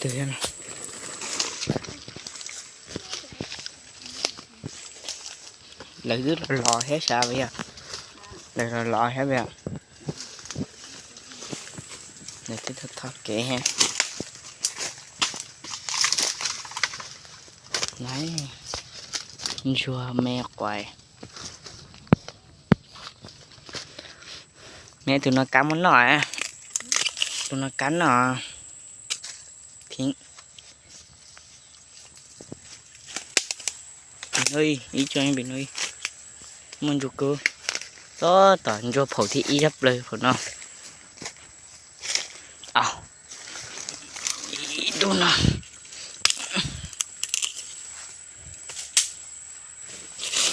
Twg, lawv twb los los thiab sav yog, lawv los los thiab yog, lawv twb thov kev thiab. Laiv, ntsuag me quav. Neb tus no kab muab noj, tus no kab noj. Pim no, ib co pim no, muaj ntsuag kub, tab tom ntsuag phaum thiab ib zaj plaws phaum no. Ib tug no,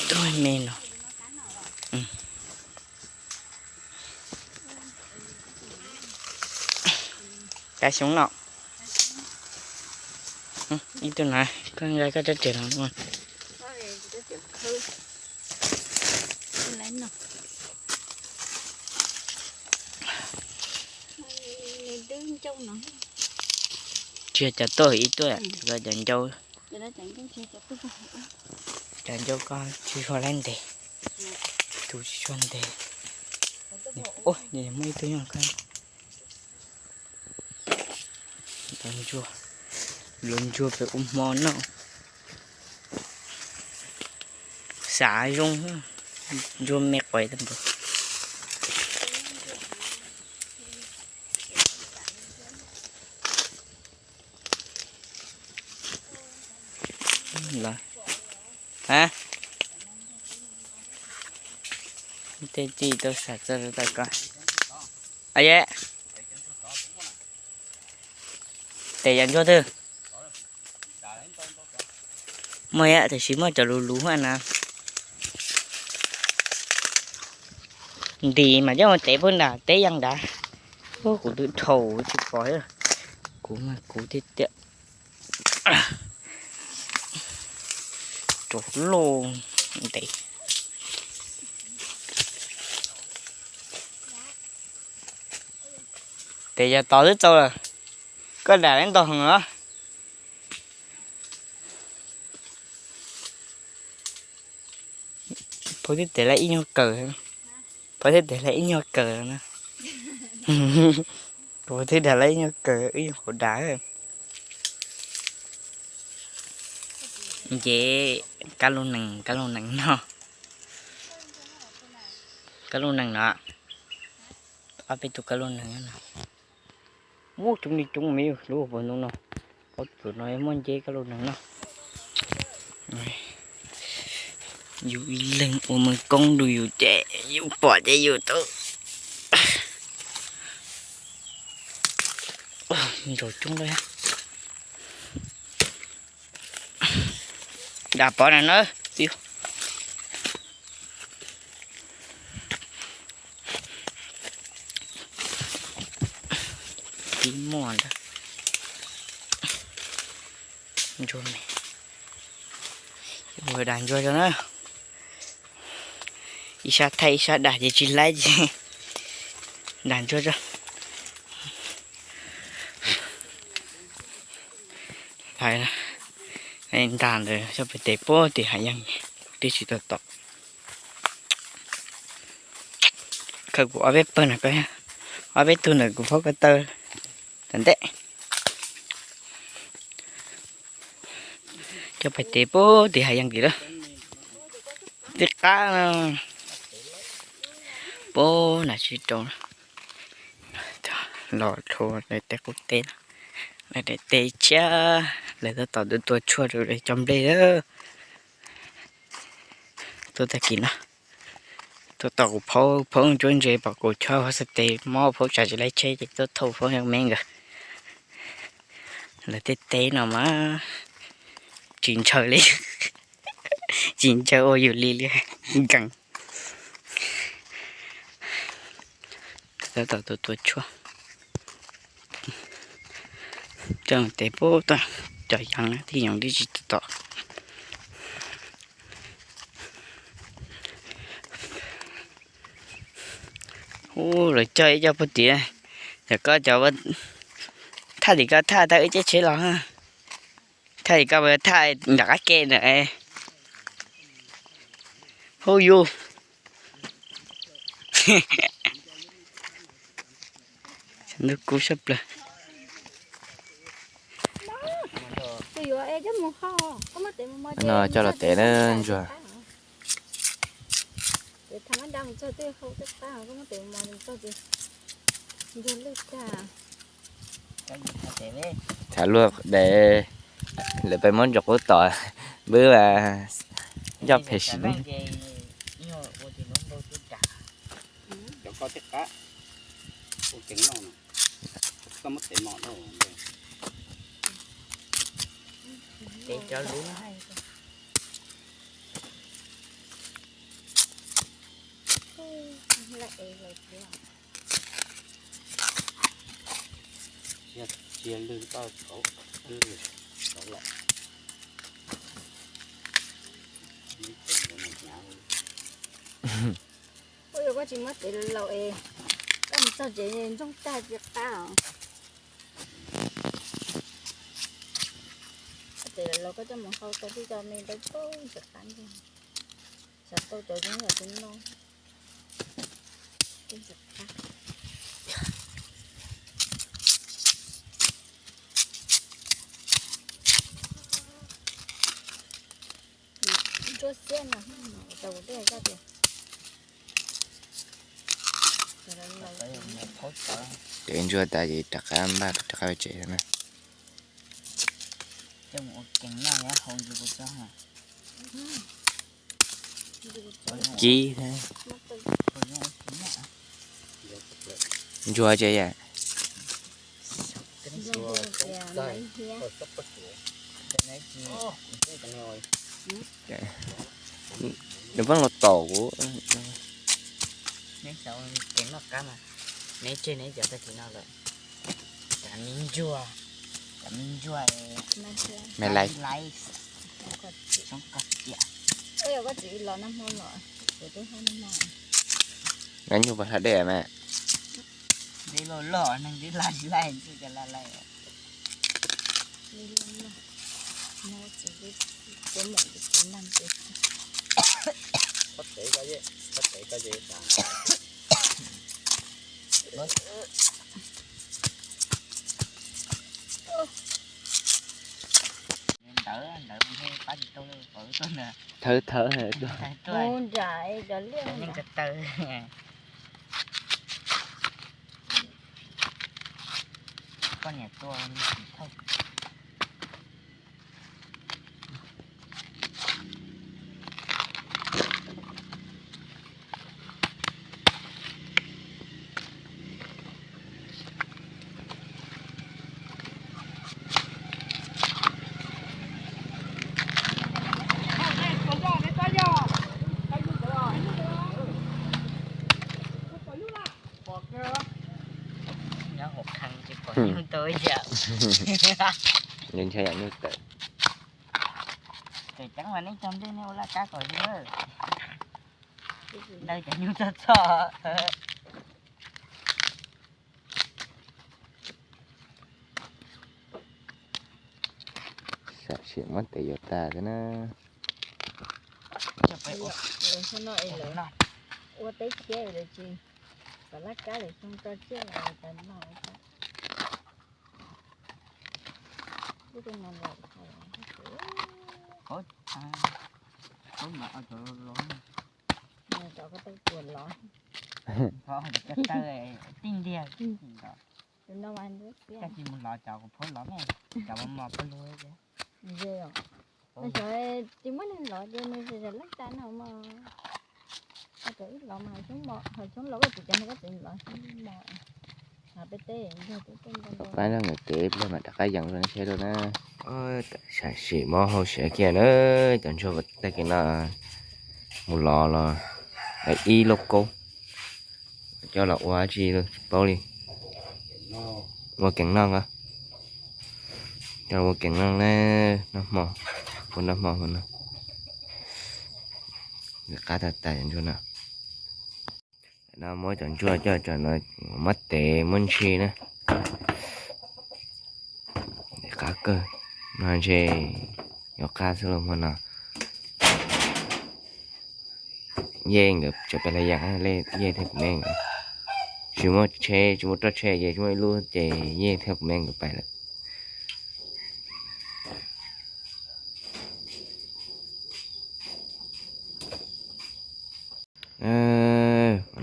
tug me no. Kab xyoob no. Ib tug no, koj nqa koj rab riam no. Tsis yog cov tuaj ib tuaj, cov ncauj. Cov ncauj koj tsis tshua laib ntes, tus tsis tshua ntes. Ua, muaj ib tug nyob ko. Ntsuag, luag ntsuag pem ua hmo noj. Xav zoo, ntsuag me quav tag npaum. Tej tij tau xav txog rau tom ko. Aye, tes yam ntsuag twg? Muaj ib yam tam sim muaj cov luv luv na. Ntim mas coj mus tev puag nram teb yees nrad. Kuv twb dhau tsis pom, kuv mas kuv tiag tiag. Rau loj ntev. Tes yog tod twb txaus lawm, koj dam leb ntau heev los. Phaub twb tes lawm ib nyuag kawm, phaub twb tes lawm ib nyuag kawm na. Phaub twb dam lawm ib nyuag kawm, ib nyuag hauv dav. Nce kab lub nees, kab lub nees no, kab lub nees no, ob peb tug kab lub nees no. Muaj coob li coob me lub puag ntoo no, ob tug no muaj nce kab lub nees no. Yus ib leeg ua mees koob rau yus ces yus pom ces yus tau ntaus coob lawm. Dam pov na na. Tib muaj ntag. Ntsuag me, ua dag ntsuag tso na. Ib sab thaij ib sab dag ces tsis laib ces dag ntsuag tso. Ntag ntawd coj pem tes puag tim hav yeeb, twb tsis tau tom. Khaws kuv ob peb pawg na, ob peb tug ntawm kuv phaub ko taw tom ntej. Coj pem tes puag tim hav yeeb tim lawm. Tib qab puag nram tsib rau. Los rau daim teb qub teb no, daim teb tshiab, lawv tab tom tuaj tua tshuaj rau cov nplej lawm. Tuaj tag kis no, tuaj tom kuv phaub, phaub ntsuab ntse pom kuv chob hauv xab tes mob phaub tsav tsis laib tsheb ces tuaj thauj phaub me nkawd. Lawv tej teb no mas tsis ntshaw li, tsis ntshaw ua yus li li nkees. Tab tom tuaj tua tshuaj. Coj tes puag tom cov yeeb na, tej yeeb twb tsis tau tom. Ub, lawv cog ib co puag tim, yog koj cov Thaj tim ko thaj tau ib ceb tsheb los, thaj tim ko thaj nram qab ke ntawm, hu yus. Ntuj kub sab plaws. No coj los tev na ntsuag. Thav luag de, lawv peb muab ntsuag qub tom, npwb mas yoj phem sim. Ua yog koj tsis muab tev laus es koj mus txog tsev ntsoog tag tsis qab os. Koj tev laus koj coj mus hau tau tib co me ntau tsis qab ntag. Xav tau cov zoo yam tus no. Ntsuag xiab no, tau kuv tej zaj tias. Ces ntsuag tas ces rov qab npaj rov qab tsev na. Kib thiab. Ntsuag tsev yam. Nws pheej los tom kuv. Neb xav ua kev noj qab mas neb tseg neb cov tag kis no lawm. Cov me ntsuag, cov me ntsuag me lais. Nab nyuj pas hla dej mas. Dej loj loj neeg twb laj laj tsis cov laj laj. Ntawd ntawd pab tsis tau pom tuaj na. Thawv thawv tuaj. Neeg ko taw. Koj niam tua thauj. Nyob hauv khee tsis pom nyuj tau ib yam. Ntshe yam nyuj tawm. Tseem ceeb mas neb cog nplej neb ua laj kab kom zoo. Daws cov nyuj txog txog. Sam sim muab tes yuav tas thiab na. Ua teb thiab lawv tsis, kom laj kab lawv xyoo tso tsiaj los tas no. Ub, no lawm. Ub, mas cov los, cov ko tau puas los. Cov taw tij ntiag. Tus no mas ntub xiab. Koj tsis mus lov cov kuv phuab lov me, cov mos mos pab lug. Cov tsis muab neeg lov ces nws zam leej tas no mos. Cov ib lov mas hav xyoob los koj tsis cov no koj tseem lov xyoob mos. Peb teb ntug teb teb ntug. Pab no nkawd tev pliag mam rov qab yees rau nej saib dua na. Sam sim mob hauj siav kiag na, cov ntsuag tag kis no mus lov los ib lub kaub coj los ua dab tsi tsis paub li. Ua keev noj, coj los ua keev noj na, noj hmo, ua noj hmo no. Nws qab tag tas cov ntsuag no. No muab cov ntsuag coj tso no muab tev muab ntshis na. kawg, no ntshe yuav qab xwb los hmo no. Yej nkawd tseem pem hlais yas, Yej thiab kuv me nkawd tsis muaj tsheb, tsis muaj roj tsheb ces tsis muaj ib lub ces Yej thiab kuv me nkawd pais lawm.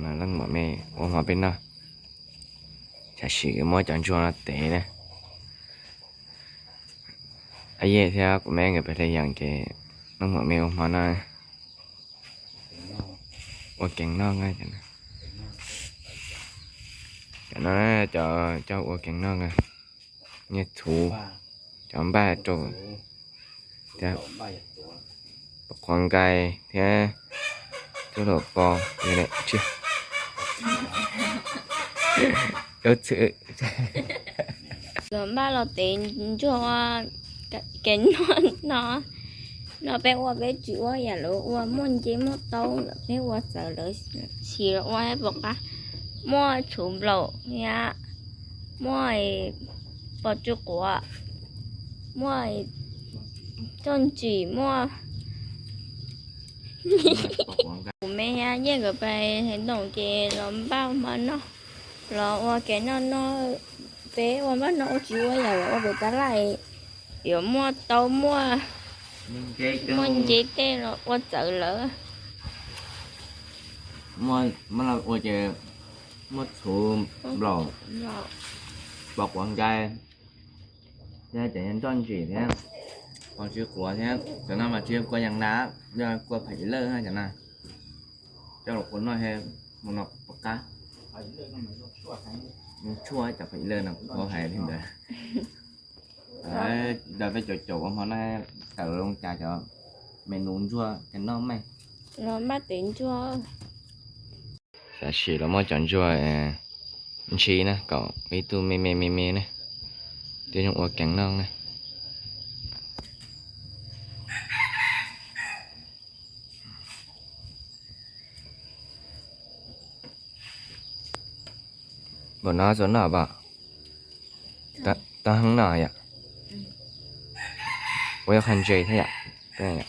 Leej muam me ua hmo peb noj, tam sim muab cov ntsuag no tev na. Yej thiab kuv me nkawd pem hlais yas ces leej muam me ua hmo noj, ua kev noj. Cov no cov coj ua kev noj, nyiaj txhuv, cov npaj rau thiab, pos quav nkai thiab, coj los pos tsiaj. Los npaj los tev ntsuag ua kev noj no. No peb ua peb tsis ua yam lawv ua, muaj nceb muaj taub lawm peb ua txawv lawv, sis los ua pom qab. Muaj txhuv nplaum thiab, muaj pos tsw quav, muaj txoj ntsim, muaj kuv me thiab Yej nkawd pais hais ntoos ces los npaj hmo noj, los ua kev noj no. Peb ua npaj no ua tsis ua yam lawv ua pem tab laj, yuav muaj taub muaj, muaj nceb tej los ua txawv lawv. Muab los ua ces muaj txhuv nplaum, pos quav nkai thiab, cov nroj ntsim thiab, pos tsw quav thiab. Cov no mas tsis yog kua yas nas, yog kua pham lawj na cov no. Coj los ua noj, hmo no pom qab. Tshuaj cov pham lawj no kuv tau hais li ntawd. Ntawd peb caum caum ua hmo no, tawm loo cas cov menu ntsuag kev noj me. Los npaj tev ntsuag. Tam sim los muab cov ntsuag ntshis na kom ib tug me me me me na, thiaj zoo ua kev noj na. Npaum no txaus noj pom? Tau heev no yom. Ua ib qho ntses thiab yom.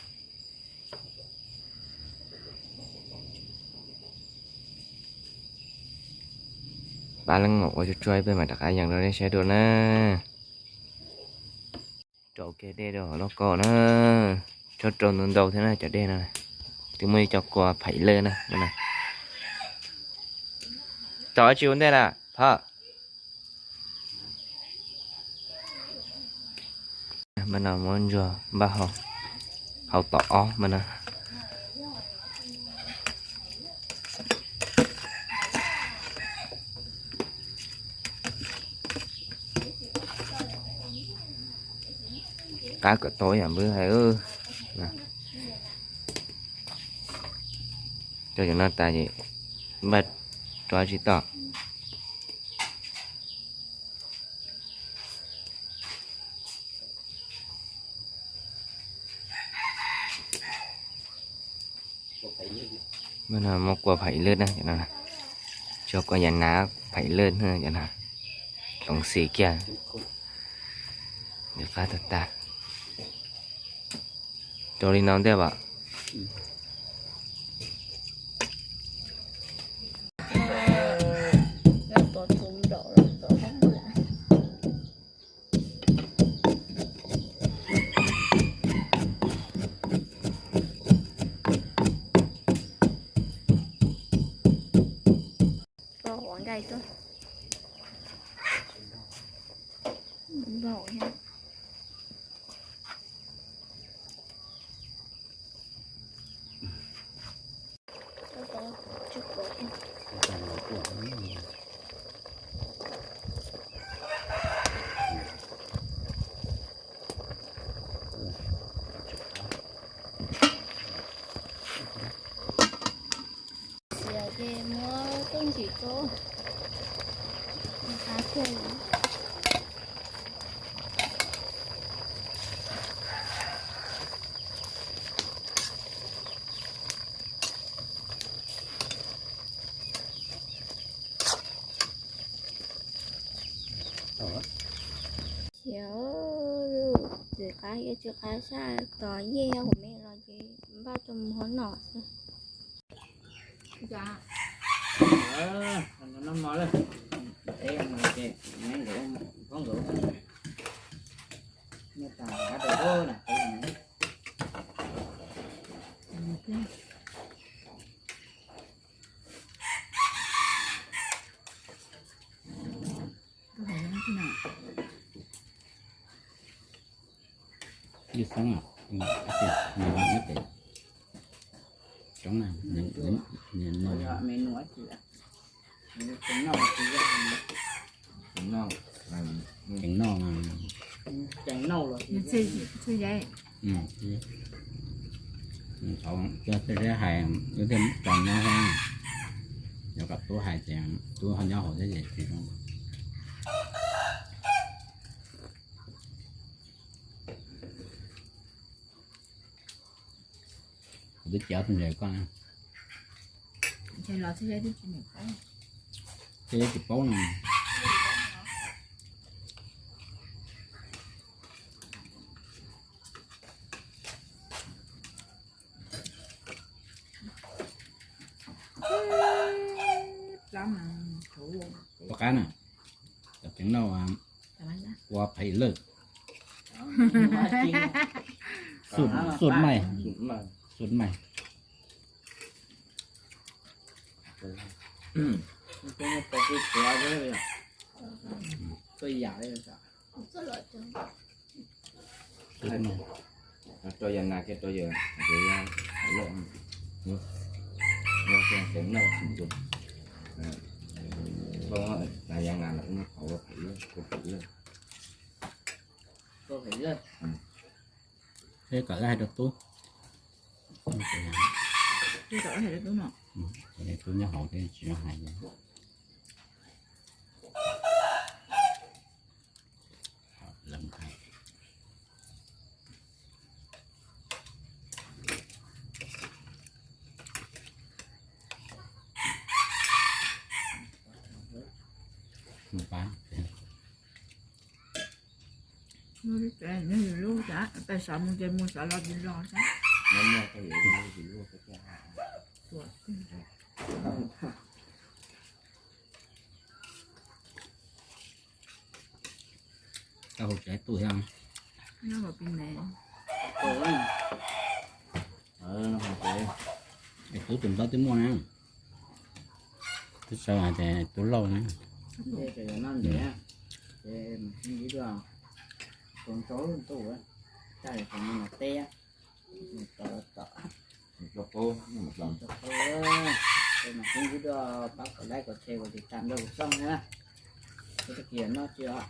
Pab leej mam ua tsuag tsuag peb mam rov qab yees rau nej saib dua na. Rau kiag dej rau hauv lauj kaub na. Tsob rau ntau ntau thiab na cov dej no. Twb muaj ib co kua pham lawj na. Tau tsis ua ntej na phaj. Mas no muab ntsuag npaj hau, hau tom ob mas no. Qab kom tau ib yam npwb hais. Cov cov no tas ces npaj rau tsis tau. Mas no muab kua pham lwj na, cov no, tsis kua yam nav pham lwj na, cov no, toov xis kiag, nws qab tag tag. Rau li no ntej as. Pos quav nkaus tuaj. Npaum thiab. Xiav ces muab txob ntsim rau, qab kawg. Xiav, Tsis qab, tsis qab sab tos yej yog kuv me los ces npaj rau mus hauv no xwb. Ib xeeb, coob na, nws no, ceev noj, ceev noj, txhua zaus coj tej zeb hais, wb thiaj muab tso nyob thiab. Yog kom tub hais ces tub ho nyob hauv thiab ces tsis zoo. Kuv twb cia tus ntses koj na. Txhua zaus tsis paub no. Pov qab na, cov ceev noj ua phem lawm. Xub maij, xub maij. Rau yam nas kiag rau yawg, yog ceev noj tsis ntxuav, yam nas los ua phem lawm, ua phem lawm. Thiab kom wb hais rau tub, kom wb hais rau tub no, tub nyob hauv thiab tsis zoo hais. Nws yus lub tas, tais xav mus ces mus, xav los ces los xwb. Tau hauv tsev tuaj thiab. Nyob hauv pis nes. Es tub tus ntaub twb muaj na. Twb sawv hais tias tub lauj na. Ces noj ntses, ces mus sib ntsib dua, tus ntau ntuj, caj li tus me nyuam teb, mus tau los tom. Ces mus sib ntsib dua, pab kom like, kom share, kom tiv tam nrog kuv txoj na. Ua tag kis no tsis